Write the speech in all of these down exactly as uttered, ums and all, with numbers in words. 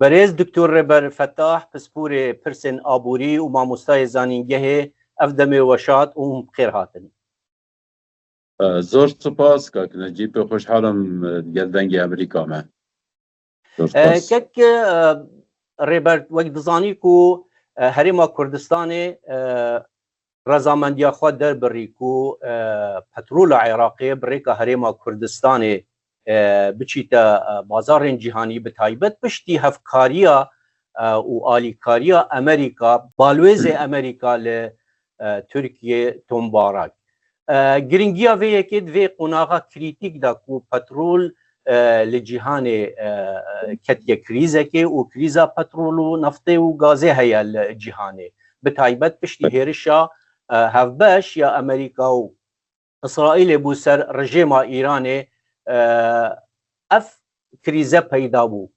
Berêz Doktor Rêber Fetah, pispûrê pirsên aborî û mamostayê zanîngehê, ev demê we şad û hûn bi xêr hatin. E, zor spas kak Necîb, pê xweşhal im, e, gel dengê Amerîka me. Zor E, spas. Kek e, Rêber, wek dizanî ku e, Herêma Kurdistanê e, rezamendiya xwe derbirî ku e, petrola Iraqê bi rêka Herêma Kurdistanê e, biçîte e, bazarên cîhanî, bi taybet piştî hevkariya e, û alîkariya Amerîka, balwêzê Amerîka li e, Tirkiyê tombarak. E, giringiya vê yekê di vê qonaxa krîtîk de ku petrol e, li cîhanê e, ketiye krîzekê û krîza petrol û neftê û gazê heye li cîhanê. Bi taybet piştî hêrişa e, hevbeş ya Amerîka û Îsraîlê bû ser rejêma Îranê, e, ev krîze peyda bû.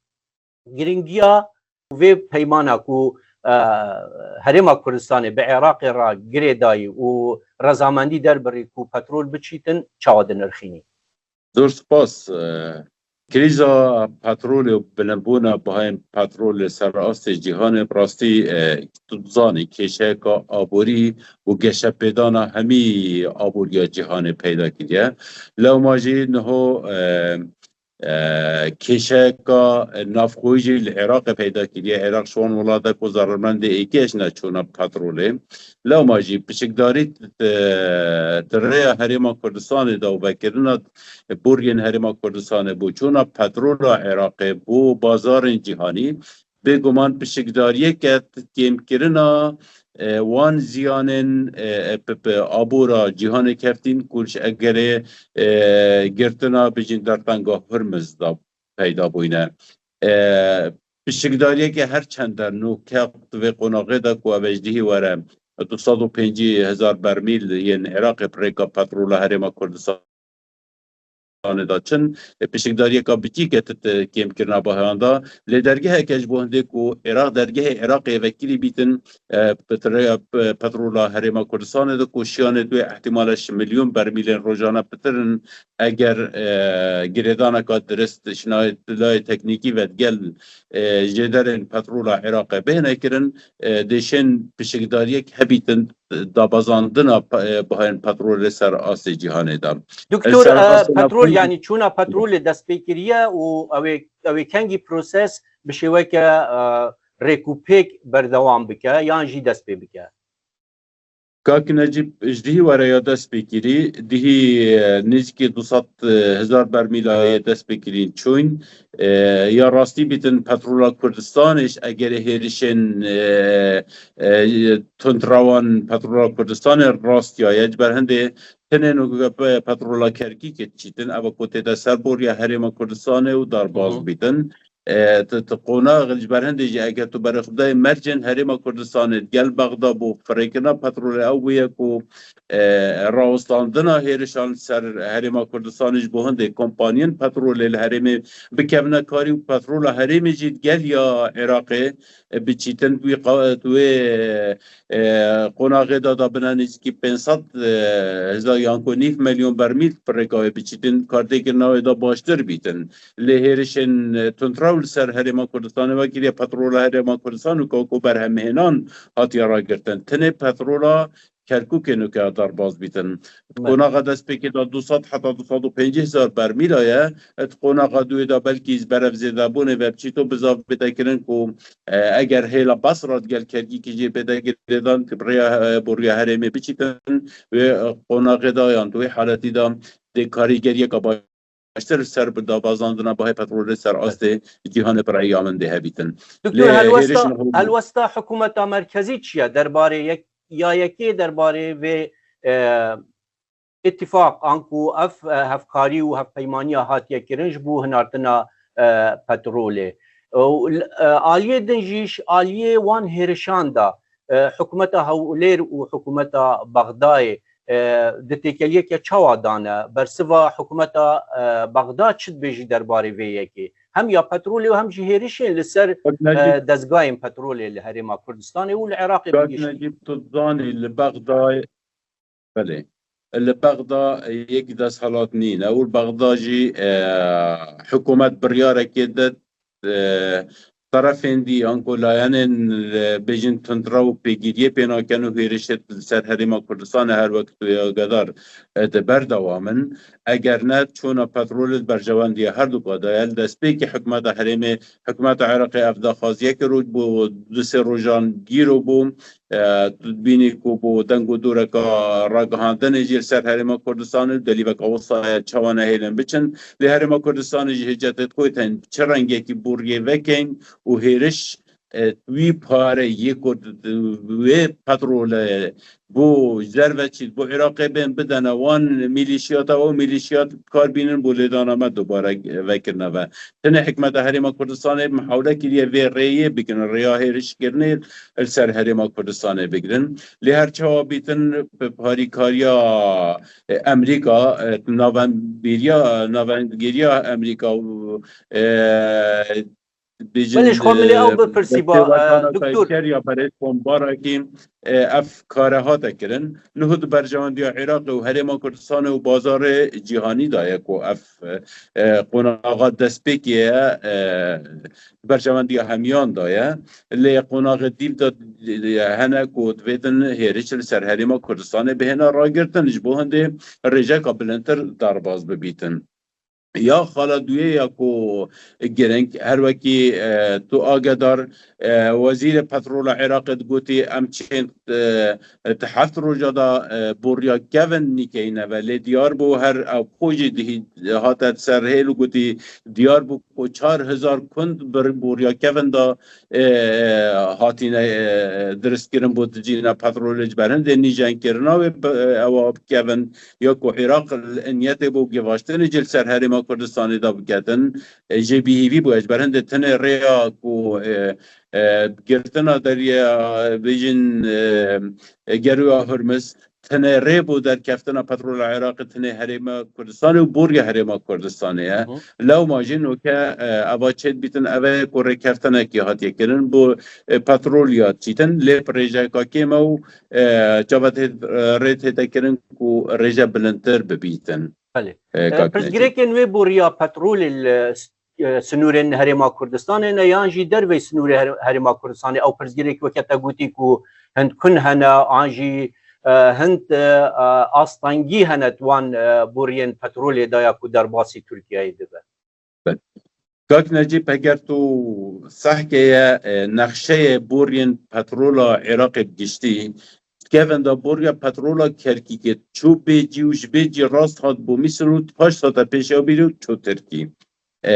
Giringiya vê peymana ku e, Herêma Kurdistanê bi Iraqê re girêdayî û rezamendî derbirî ku petrol biçîtin, çawa dinirxînî? Zor spas. E, Krîza petrolê û binebûna bihayên petrolê ser astê cîhanê bi rastî, e, tu dizanî kêşeyeka aborî û geşepêdana hemî aboriya cîhanê peyda kiriye. Lewma jî niho, e, e, kêşeyeka navxweyî jî li Iraqê peyda kiriye. Iraq ji wan welata ku zerrmendê êkê ji neçûna petrolê. Lewma jî pişikdarî di, di rêya Herêma Kurdistanê de û vekirina boriyên Herêma Kurdistanê bo çûna petrola Iraqê bo bazarên cîhanî, bêguman pişikdariyeke kêmkirina, e, wan ziyanên, e, e, p-, p-, abora cîhanê keftîn ku ji egerê, e, girtina bijîn dertenga Hurmiz de peyda bûyne. E, pişikdariyeke her çende nû kext vê qonaxê de ku ev ji dihî were du sed û pêncî hezar bermîl yên Iraqê bi rêka petrola Herêma Kurdistanê de çin, e, pişikdariyeka biçîk e di kêmkirina bahayan de. Lê dergeheke ji bo hindê ku Iraq, dergehê Iraqê vekirî bîtin, e, petre-, pe-, petrola Herêma Kurdistanê de ku şiyanê wê ihtimale ji milyon bermîlên rojane pitir in, eger, e, girêdaneka dirist ji nayê, layê teknîkî ve digel, e, jêderên petrola Iraqê bihêne kirin, e, dê şên pişikdariyek hebîtin dabazandina pe-, e, bihayên petrolê ser astê cîhanê de. Doktor, Ser e, astê petrol, navxweyî yanî çûna petrolê dest pê kiriye û ew ê, ew ê kengî proses bi şêweke e, rêkûpêk berdewam bike yan jî dest pê bike? Kak Necîb, ji dihî were ya destpêkirî, dihî, e, nêzîkî du sed hezar bermîla ye destpêkirî çûn. E, ya rastî bîtin petrola Kurdistanê ji egerê hêrişên, e, e, tundrewan petrola Kurdistanê rastiya ye. Ji ber hindê tenê nû pe-, petrola Kerkûkê çîtin, ev ku tê de ser boriya Herêma Kurdistanê û derbaz Hı hı. bîtin. E, tu, tu qonax ji ber hindê jî eger tu berê xwe bidayê mercên Herêma Kurdistanê gel Bexda bo firêkirina petrolê ew bûye ku, e, rawestandina hêrişan ser Herêma Kurdistanê ji bo hindê kompaniyên petrolê li herêmê bikevine karî û petrola herêmê jî gel ya Iraqê, e, biçîtin wî qa-, wê, e, qonaxê de dabine nêzîkî pênc sed, e, hezar yan ku nîv milyon bermîl firêka wê biçîtin, kardêkirina wê de baştir bîtin. Lê hêrişên, e, tundrew li ser Herêma Kurdistanê ve kiriye petrola Herêma Kurdistan û ku berhemhênan hatiye ragirtin. Tenê petrola Kerkûkê nuke derbaz bîtin. Evet. Qonaxa destpêkê de du sed heta du sed û pêncî hezar bermîla ye. Di qonaxa duyê de belkî ji berev zêdebûnê ve biçîto bizav bide kirin ku, e, eger hêla Basra digel Kerkûkê jî bide girêdan ku bi rêya, e, bo rêya herêmê biçîtin, wê, e, qonaxê de yan di wê haletî de dê karîgeriyeka baş baştir ser bi dabazandina bahê petrolê ser astê cîhanê bi rêya min dê hebîtin. Doktor, Lê helwesta, hêrişin hûn- helwesta hikûmeta merkezî çi ye derbarê yek, ya yekê derbarê vê, e, îtîfaq, anku ev, e, hevkarî û hevpeymaniya hatiye kirin ji bo hinartina, e, petrolê? Û, e, aliyê din jî, ji aliyê wan hêrişan de, e, hikûmeta Hewlêr û hikûmeta Bexdayê e, di têkeliyeke çawa dane? Bersiva hikûmeta, e, Bexda çi dibêjî derbarê vê yekê? Hem ya petrolê û hem jî hêrişên li ser, Kak Necîb, e, dezgahên petrolê li Herêma Kurdistanê û li Iraqê Kak bigiştî. Necîb, tu dizanî li Bexda, belê, li Bexda yek desthilat nîne û li Bexda jî, e, hikûmet biryarekê de, e, terefên dî, anku layenên, e, bêjin tundrew pêgiriyê pê nakin û hêrişê li ser Herêma Kurdistanê her wek tu yê agedar, e, di berdewam in. Eger ne, çûna petrolê di berjewendiya herduka de ye. Li destpêkê hikûmeta herêmê, hikûmeta Iraqê ev daxwaziyeke roj bû, du sê rojan dîro bû. E, tu dibînî ku bo deng û doreka ragihandinê jî li ser Herêma Kurdistanê û delîveka wisa ye çawa nehêlin biçin. Lê Herêma Kurdistanê jî hêcetê xwe tên çi rengekî boriyê vekeyn û hêriş, e, wî pare yê ku d-, d-, wê petrolê bo ji derve çît bo Iraqê bên bidene wan mîlîşiyata, û mîlîşiyat kar bînin bo lêdana me dubare vekirine ve. Tenê hikûmeta Herêma Kurdistanê mihawle kiriye vê rêyê bikin, rêya hêrişkirinê li ser Herêma Kurdistanê bigirin. Lê her çawa bîtin bi parîkariya, e, Amerîka, e, navendbêriya, navendgeriya Amerîka û, e, bêjin, Belê, ji xwe min ê ew e, bipirsî, ba, e, destpêwazana doktor. Kariya berêz Kombarakî, e, ev kare hate kirin. Niho di berjewendiya Iraqê û Herêma Kurdistanê û bazarê cîhanî de ye ku ev, e, qonaxa destpêkê ye, e, berjewendiya hemiyan de ye. Lê qonaxê dîv de hene ku divêtin hêriş li ser Herêma Kurdistanê bihêne ragirtin, ji bo hindê rêjeka bilindtir derbas bibîtin. Ya xala duyê ya ku girîng, her wekî, e, tu agedar, e, wezîrê petrola Iraqê digotî, em çend, e, di heft roja de, e, boriya kevin nîkeyne ve. Lê diyar bû her ew xwe jî dihî-, hate ser hêl û gotî, diyar bû ku çar hezar kund bir boriya kevin de, e, hatine, e, diristkirin bo dicîne petrolê ji ber hindê nîjenkirina wê bi, ewa bi kevin ya ku Iraq niyetê bo givaştinê cî li ser Herêma Kurdistanê de biketin, e, jê bihîvî bû. Ji ber hindê tenê rêya ku, e, e, girtina deriya, bêjin, e, e, Geroya Hurmiz, tenê rê bo derkeftina petrola Iraqê tenê Herêma Kurdistanê û boriya Herêma Kurdistanê ye. Hı. Lewma jî noke, e, eva çêdibîtin, eve ku rêkeftinekî hatiye kirin bo, e, petrol ya çîtin, lê bi rêjeka kêm e û, e, çavetê, e, rê tête kirin ku rêje bilindtir bibîtin. Belê. E, E, kak Necîb. Pirsgirêkên wê boriya petrolê li, e, sinûrên Herêma Kurdistanê ne yan jî dervey sinûrê Her-, Herêma Kurdistanê? Ew pirsgirêk weke te gotî ku hind kun hene, an jî, e, hind, e, e, astengî hene di wan, e, boriyên petrolê de ya ku derbasî Tirkiyeyê dibe. Kak Necîb, eger tu sehkeye, e, nexşeyê boriyên petrola Iraqê bi giştî, kevin de boriya petrola Kerkûkê çû bê cî û ji bê cî rast hat bo Mîsir û paş sata pêşiya bîrê û çû Tirkî. E, e,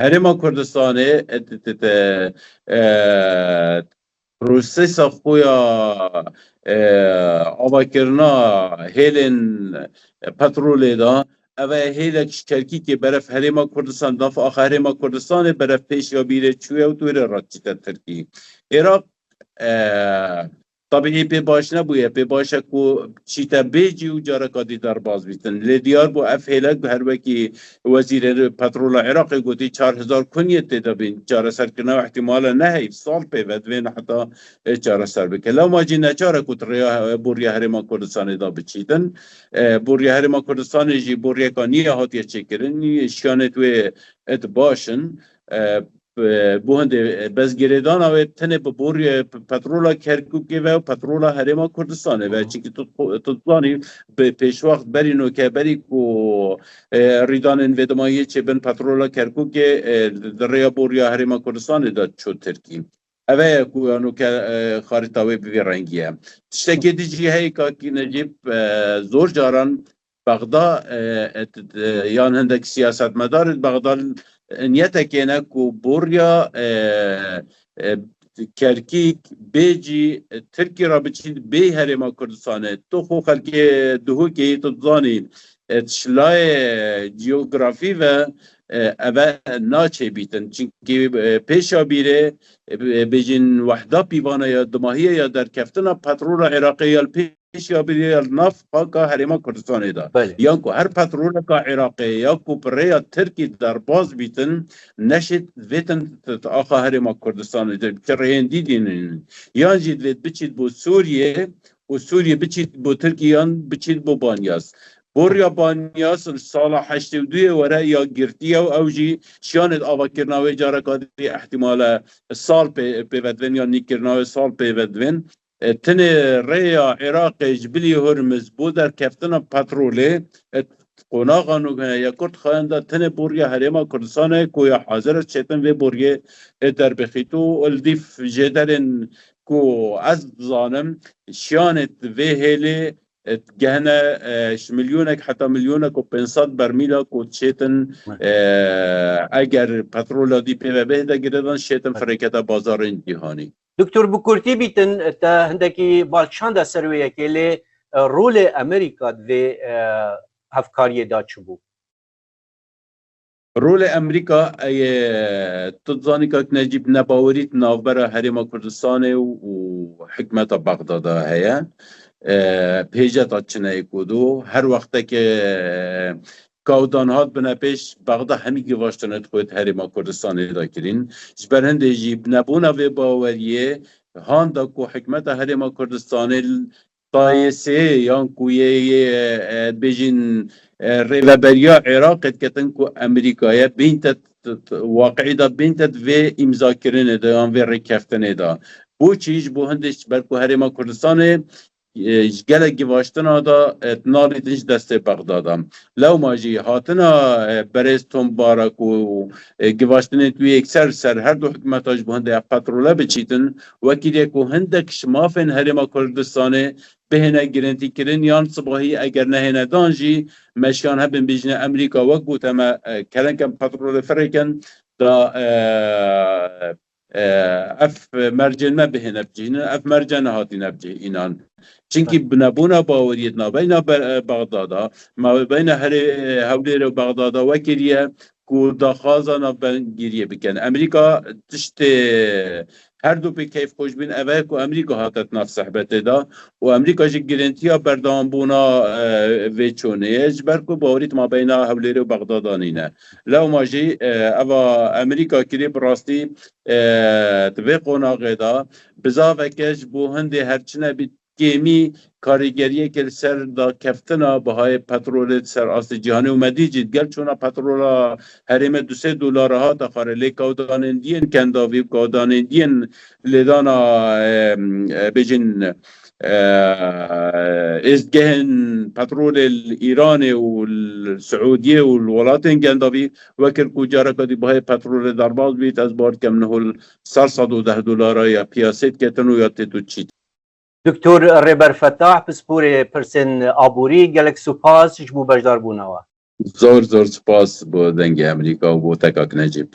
Herêma Kurdistanê, e, te, te, te, e, prosesa xwe ya, e, avakirina hêlên petrolê de, ev e hêlek ji Kerkûkê berev Herêma Kurdistan, nav axa Herêma Kurdistanê berev pêşiya bîrê çûye û tu wê re re çîte Tirkî. Iraq, e, Tabî pê baş nebûye, pê baş e ku çîte bê cî û careka dî derbas bîtin. Lê diyar bû ev hêlek, her wekî wezîrê petrola Iraqê gotî, çar hezar kun yê tê de bên. Çareserkirina wê ihtimale ne heyv, sal pê ve divê heta, e, çareser bike. Lewma jî neçar e ku tu rêya, e, boriya Herêma Kurdistanê de biçîtin. E, boriya Herêma Kurdistanê jî boriyeka nî ye hatiye çêkirin. Şiyanê wê, e, baş in. E, e, bo hindê, e, bezgirêdana wê tenê bi boriyê, e, p-, petrola Kerkûkê ve û petrola Herêma Kurdistanê ve. Hı hı. Çimkî tu, tu dizanî bi pêşwext berî noke, berî ku, e, rîdanên vêdimayiyê çêbin petrola Kerkûkê, e, di rêya boriya Herêma Kurdistanê de çû Tirkî. Ev e ku ya noke, e, xarîta wê bi vî rengî ye. Tiştekê dî jî heye, Kakî Necîb, e, zor caran Bexda, e, e, t-, e, yan hindek siyasetmedar Bexda, e, niyetekê ne ku boriya, e, e, Kerkîk bê cî, e, Tirkî re biçîn bê Herêma Kurdistanê. Tu xwe xelkê Duhokê yî tu dizanî, e, şilayê ciyografî ve, e, eve naçê bîtin. Çimkî, e, pêşa bîrê, e, bêjin wehda pîvana ya dimahiye ya derkeftina petrola Iraqê ya li pê pêşiya bîrê ya li nav xaka Herêma Kurdistanê de. Belê. Yan ku her petroleka Iraqê ya ku bi rêya Tirkî derbas bîtin, neşêt vêtin t-, t-, axa Herêma Kurdistanê de, bi rêyên dî dînin. Yan jî divêt biçît bo Sûriyê û Sûriyê biçît bo Tirkî yan biçît bo Banyas. Borya Banyas li sala heştê û duyê were ya girtiye û ew jî şiyanê di avakirina wê careka dî ihtimale sal pê, pê vedivên ya nîkirina wê sal pê vedivên. E, tenê rêya Iraqê ji bilî Hurmiz bo derkeftina petrolê, e, qonaxa nû heye ya Kurd xayenda tenê borya Herêma Kurdistanê ku ya hazir e çêtin vê boryê, e, derbixît û li dîf jêderên ku ez dizanim şiyanê vê hêlê, e, gehne, e, ji milyonek heta milyonek û pênc sed bermîla ku çêtin, e, eger petrola dî pê ve bihde girêdan şêtin firêkete bazarên cîhanî. Doktor, bi kurtî bîtin, te hindekî bal çanda ser wê yekê lê, e, rolê Amerîka di vê, e, hevkariyê de çi bû? Rolê Amerîka, e, tu dizanî kak Necîb, nebawerî di navbera Herêma Kurdistanê û, û hikmeta Bexdada heye. E, pêjeta çineyê ku do her wexteke, e, kawdan hat bine pêş, Bexda hemî givaştine di xwe di Herêma Kurdistanê de kirîn. Ji ber hindê jî bi nebûna vê baweriyê, handa ku hikmeta Herêma Kurdistanê tayê sê yan ku yê, yê, e, bêjin, e, rêveberiya Iraqê diketin ku Amerîka ye, bîn te t-, t-, waqiî de bîn te di vê îmzakirinê de yan vê rêkeftinê de. Bo çi? Ji bo hindê ji ber ku Herêma Kurdistanê, e, ji gelek givaştina de, e, nalîtin ji destê Bexda de. Lewma jî hatina, e, berêz Tom Barak û, e, givaştinên tu yekser ser her du hikûmeta ji bo hindê ev petrole biçîtin, wekî lê ku hindek ji mafên Herêma Kurdistanê bihêne girêntîkirin yan sibahî eger nehêne dan jî meşiyan hebin bêjine Amerîka wek gote me, e, kerên kem petrolê firêkin da, e, e, ev mercên me bihêne bicihînin, ev merce nehatîne bicihînan. Çinkî binebûna baweriyê di navbeyna Be-, e, Bexdada, mabeyna herê, e, Hewlêrê û Bexdada wekiriye ku daxwaza navbengiriyê bikin. Amerîka tiştê her du pê keyfxweş bîn, ev e ku Amerîka hate di nav sehbetê de û Amerîka jî girêntiya berdewambûna, e, vê çûnê ye, ji ber ku bawerî di mabeyna Hewlêrê û Bexdada nîne. Lewma jî, e, eva Amerîka kirî bi rastî, e, di vê qonaxê de bizaveke ji bo hindê her çi nebî kêmî karîgeriyeke li ser dakeftina bihayê petrolê di ser astê cîhanê û me dî jî digel çûna petrola herême du sê dolara hate xware, lê kawdanên diyên kendavî û kawdanên diyên lêdana, e, e, bêjin, e, êzgehên petrolê li Îranê û li Siûdiyê û li welatên kendavî wekir ku careka dî bihayê petrolê derbas bît, ez bawer dikim niho li ser sed û deh dolara ya piyasê diketin û ya têt û çît. Doktor Rêber Fetah, pisporê pirsên aborî, gelek spas ji bo beşdarbûna we. Zor zor spas bo Dengê Amerîka û bo te kak Necîb.